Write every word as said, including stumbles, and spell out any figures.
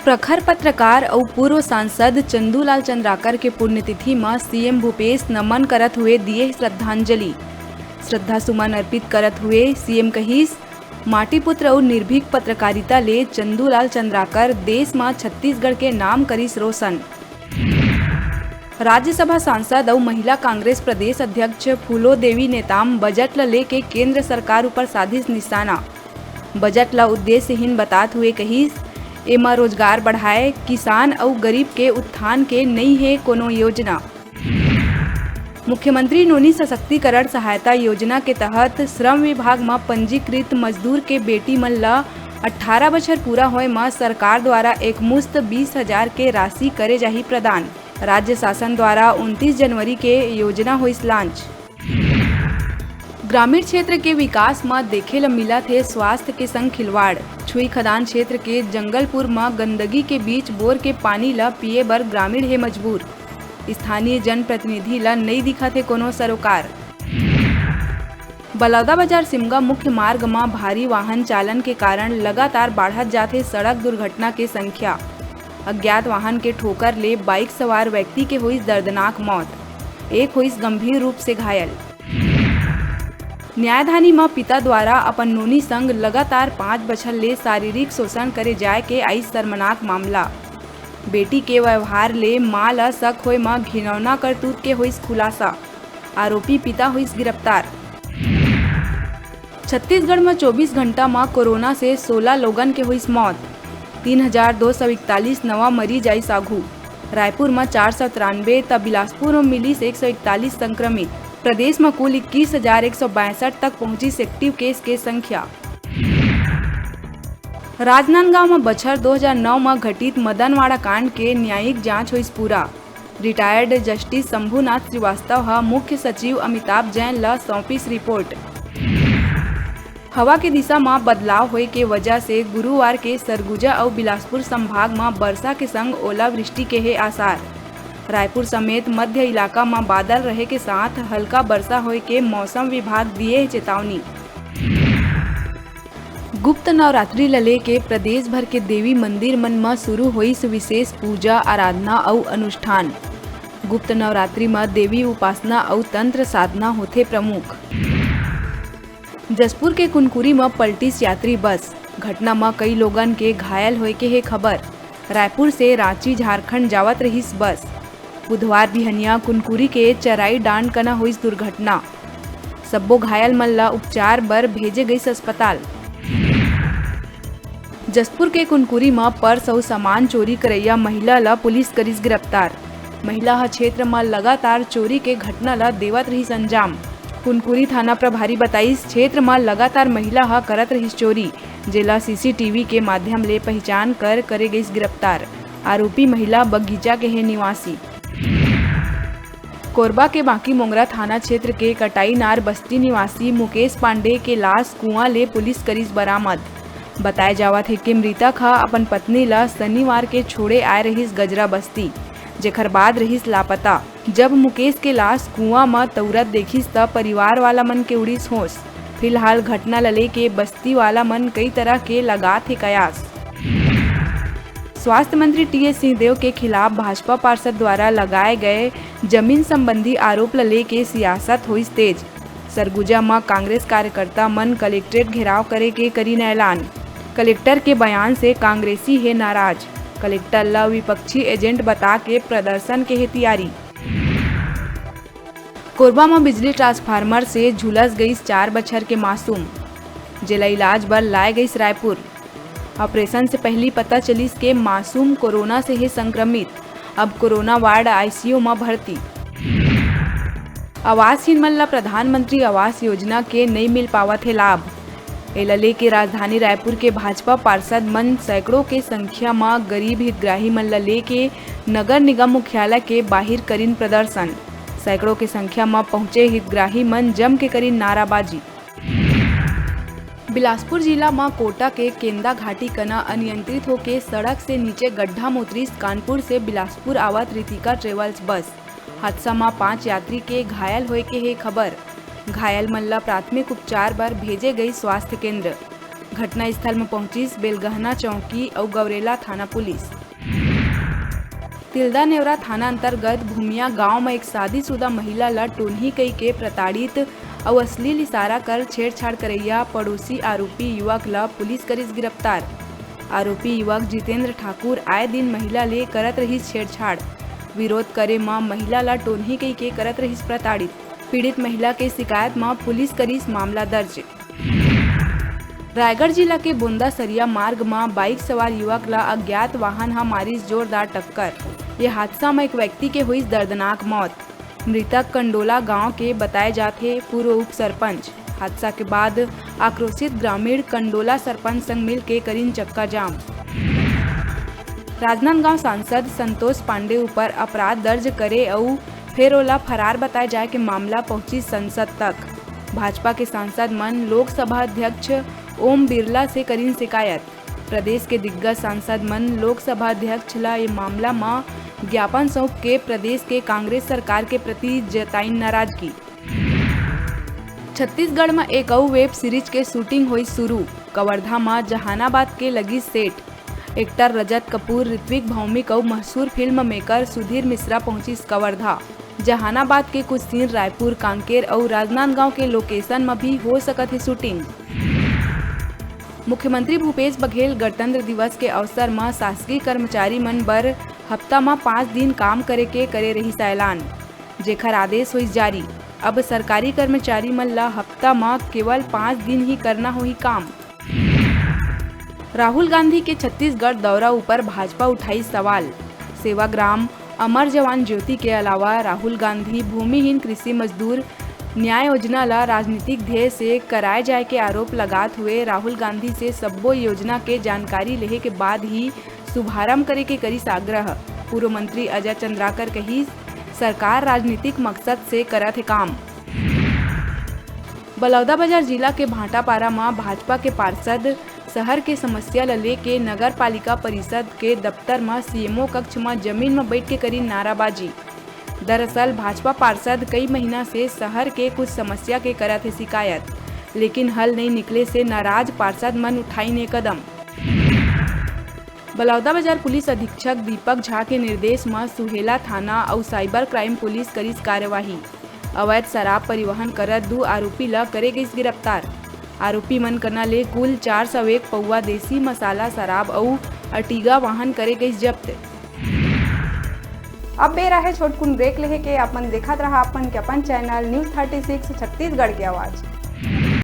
प्रखर पत्रकार अउ पूर्व सांसद चंदूलाल चंद्राकर के पुण्यतिथि म सीएम भूपेश नमन करत हुए दिए श्रद्धांजलि। श्रद्धा सुमन अर्पित करत हुए सीएम कहिस, माटीपुत्र अउ निर्भीक पत्रकारिता ले चंदूलाल चंद्राकर देश म छत्तीसगढ़ के नाम करिस रोशन। राज्यसभा सांसद अउ महिला कांग्रेस प्रदेश अध्यक्ष फूलो देवी नेताम बजट ल लेके केंद्र सरकार ऊपर साधिस निशाना। बजट ल उद्देश्यहीन बतात हुए कहिस, एमा रोजगार बढ़ाए, किसान अउ गरीब के उत्थान के नइ हे कोनो योजना। मुख्यमंत्री नोनी सशक्तिकरण सहायता योजना के तहत श्रम विभाग म पंजीकृत मजदूर के बेटी मन ल अट्ठारह बछर पूरा होए म सरकार द्वारा एकमुश्त बीस हजार के राशि करे जाही प्रदान। राज्य शासन द्वारा उनतीस जनवरी के योजना होइस launch। ग्रामीण क्षेत्र के विकास म देखे ल मिलत हे स्वास्थ्य के संग खिलवाड़। छुई खदान क्षेत्र के जंगलपुर म गंदगी के बीच बोर के पानी ल पीए बर ग्रामीण हे मजबूर। स्थानीय जनप्रतिनिधि ल नइ दिखत हे कोनो सरोकार। बलौदाबाजार सिमगा मुख्य मार्ग म भारी वाहन चालन के कारण लगातार बाढ़त जात हे सड़क दुर्घटना के संख्या। अज्ञात वाहन के ठोकर ले बाइक सवार व्यक्ति के होइस दर्दनाक मौत, एक होइस गंभीर रूप से घायल। न्यायधानी म पिता द्वारा अपन नोनी संग लगातार पाँच बछर ले शारीरिक शोषण करे जाय के आइस शर्मनाक मामला। बेटी के व्यवहार ले मां ल शक होय म घिनौना करतूत के होइस खुलासा। आरोपी पिता होइस गिरफ्तार। छत्तीसगढ़ म चौबीस घंटा म कोरोना से सोला लोगन के होइस मौत। तीन हजार दो सौ इकतालीस नवा मरीज आइस आघू। रायपुर म चार सौ तिरानबे त बिलासपुर म मिलिस एक सौ इकतालीस संक्रमित। प्रदेश म कुल इक्कीस हजार एक सौ बासठ तक पहुंचिस active case के संख्या। राजनांदगांव म बछर दो हजार नौ म घटित मदनवाड़ा कांड के न्यायिक जांच होइस पूरा। Retired Justice शंभुनाथ श्रीवास्तव ह मुख्य सचिव अमिताभ जैन ल सौंपिस रिपोर्ट। हवा के दिशा म बदलाव होए के वजह से गुरुवार के सरगुजा अउ बिलासपुर संभाग म बरसा के संग ओलावृष्टि के हे आसार। रायपुर समेत मध्य इलाका म बादल रहे के साथ हल्का बरसा होए के मौसम विभाग दिए हे चेतावनी। गुप्त नवरात्रि ल लेके प्रदेश भर के देवी मंदिर मन म शुरू होइस विशेष पूजा, आराधना अउ अनुष्ठान। गुप्त नवरात्रि म देवी उपासना अउ तंत्र साधना होथे प्रमुख। जशपुर के कुनकुरी म पलटिस यात्री बस, घटना म कई लोगन के घायल होए के हे खबर। रायपुर से रांची झारखंड जावत रहिस बस। बुधवार बिहनिया कुनकुरी के चराई डांड कना होइस दुर्घटना। सब्बो घायल मन ल उपचार बर भेजे गइस अस्पताल। जशपुर के कुनकुरी म पर्स अउ सामान चोरी करइया महिला ल पुलिस करिस गिरफ्तार। महिला ह क्षेत्र म लगातार चोरी के घटना ल देवत रहिस अंजाम। कुनकुरी थाना प्रभारी बताइस, क्षेत्र म लगातार महिला ह करत रहिस चोरी, जेला सीसीटीवी के माध्यम ले पहिचान कर करे गइस गिरफ्तार। आरोपी महिला बगीचा के हे निवासी। कोरबा के बांकी मोंगरा थाना क्षेत्र के कटाईनार बस्ती निवासी मुकेश पांडे के लाश कुआं ले पुलिस करिस बरामद। बताय जावत हे कि मृतक ह अपन पत्नी ल शनिवार के छोड़े आय रहिस गजरा बस्ती, जेखर बाद रहिस लापता। जब मुकेश के लाश कुआं म तउरत देखिस, त परिवार वाला मन के उड़िस होश। फिलहाल घटना ल लेके बस्ती वाला मन कई तरह के लगात हे कयास। स्वास्थ्य मंत्री टीएस सिंहदेव के खिलाफ भाजपा पार्षद द्वारा लगाए गए जमीन संबंधी आरोप ल लेके सियासत होइस तेज। सरगुजा म कांग्रेस कार्यकर्ता मन कलेक्ट्रेट घेराव करे के करिन ऐलान। कलेक्टर के बयान से कांग्रेसी हे नाराज। कलेक्टर ल विपक्षी एजेंट बता के प्रदर्शन के हे तियारी। कोरबा म बिजली ट्रांसफार्मर से झुलस गईस चार बछर के मासूम, जेला इलाज बर लाए गईस रायपुर। ऑपरेशन से पहिली पता चलिस के मासूम कोरोना से हे संक्रमित, अब कोरोना वार्ड आईसीयू म भर्ती। आवासहीन मन ल प्रधानमंत्री आवास योजना के नइ मिल पावत हे लाभ। एला लेके राजधानी रायपुर के भाजपा पार्षद मन सैकड़ों के संख्या म गरीब हितग्राही मन ल लेके नगर निगम मुख्यालय के बाहिर करिन प्रदर्शन। सैकड़ों के संख्या म पहुंचे हितग्राही मन जम के करिन नाराबाजी। बिलासपुर जिला म कोटा के केंदा घाटी कना अनियंत्रित होके सड़क से नीचे गड्ढा म उतरिस कानपुर से बिलासपुर आवत रितिका ट्रेवल्स बस। हादसा म पांच यात्री के घायल होए के हे खबर। घायल मन ल प्राथमिक उपचार बर भेजे गई स्वास्थ्य केंद्र। घटना स्थल म पहुंचिस बेलगहना चौकी अउ गौरेला थाना पुलिस। तिल्दा नेवरा थाना अंतर्गत भूमिया गांव म एक शादीशुदा महिला ल टोनही कई के प्रताड़ित अउ अश्लील इशारा कर छेड़छाड़ करैया पड़ोसी आरोपी युवक ल पुलिस करिस गिरफ्तार। आरोपी युवक जितेंद्र ठाकुर आए दिन महिला ले करत रहिस छेड़छाड़। विरोध करे म महिला ल टोनही कई के करत रहिस प्रताड़ित। पीड़ित महिला के शिकायत म पुलिस करिस मामला दर्ज। रायगढ़ जिला के बोंदा सरिया मार्ग म बाइक सवार युवक ल अज्ञात वाहन ह मारिस जोरदार टक्कर। ये हादसा म एक व्यक्ति के होइस दर्दनाक मौत। मृतक कंडोला गांव के बताए जात हे, पूर्व उप सरपंच। हादसा के बाद आक्रोशित ग्रामीण कंडोला सरपंच संग मिल के करिन चक्का जाम। राजनांदगांव सांसद संतोष पांडे ऊपर अपराध दर्ज करे अउ फेर ओला फरार बताए जाए के मामला पहुंचिस संसद तक। भाजपा के सांसद मन लोकसभा अध्यक्ष ओम बिरला से करिन शिकायत। प्रदेश के दिग्गज सांसद मन लोकसभा अध्यक्ष ला ये मामला म ज्ञापन सौंप के प्रदेश के कांग्रेस सरकार के प्रति जताइन नाराजगी। छत्तीसगढ़ म एक अउ वेब सीरीज के शूटिंग होई शुरू। कवर्धा म जहानाबाद के लगी सेट। एक्टर रजत कपूर, ऋत्विक भौमिक अउ मशहूर फिल्म मेकर सुधीर मिश्रा पहुंचिस कवर्धा। जहानाबाद के कुछ सीन रायपुर, कांकेर अउ राजनांदगांव के लोकेशन म भी हो सकत हे शूटिंग। मुख्यमंत्री भूपेश बघेल गणतंत्र दिवस के अवसर म शासकीय कर्मचारी मन बर हफ्ता म पाँच दिन काम करे के करे रहिस ऐलान, जेखर आदेश होइस जारी। अब सरकारी कर्मचारी मन ल हफ्ता म केवल पाँच दिन ही करना होही काम। राहुल गांधी के छत्तीसगढ़ दौरा ऊपर भाजपा उठाई सवाल। सेवाग्राम, अमर जवान ज्योति के अलावा राहुल गांधी भूमिहीन कृषि मजदूर न्याय योजना ला राजनीतिक ध्येय से कराए जाए के आरोप लगात हुए राहुल गांधी से सब्बो योजना के जानकारी लेहे के बाद ही शुभारंभ करे के करिस आग्रह। पूर्व मंत्री अजय चंद्राकर कहिस, सरकार राजनीतिक मकसद से करत हे काम। बलौदाबाजार जिला के भाटापारा म भाजपा के पार्षद शहर के समस्या ल लेके नगर पालिका परिषद के दफ्तर म सीएमओ कक्ष म जमीन म बैठ के करिन नाराबाजी। दरअसल भाजपा पार्षद कई महीना से शहर के कुछ समस्या के करत हे शिकायत, लेकिन हल नइ निकले से नाराज पार्षद मन उठाइन ये कदम। बलौदाबाजार पुलिस अधीक्षक दीपक झा के निर्देश म सुहेला थाना अउ साइबर क्राइम पुलिस करिस कार्यवाही। अवैध शराब परिवहन करत दू आरोपी ल करे गइस गिरफ्तार। आरोपी मन कना ले कुल चार सौ एक पौवा देसी मसाला शराब अउ अटीगा वाहन करे गइस जब्त। अब बेरा हे छोटकुन ब्रेक लेहे के। अपन देखत रहा अपन के अपन channel news thirty six Chhattisgarh के आवाज़।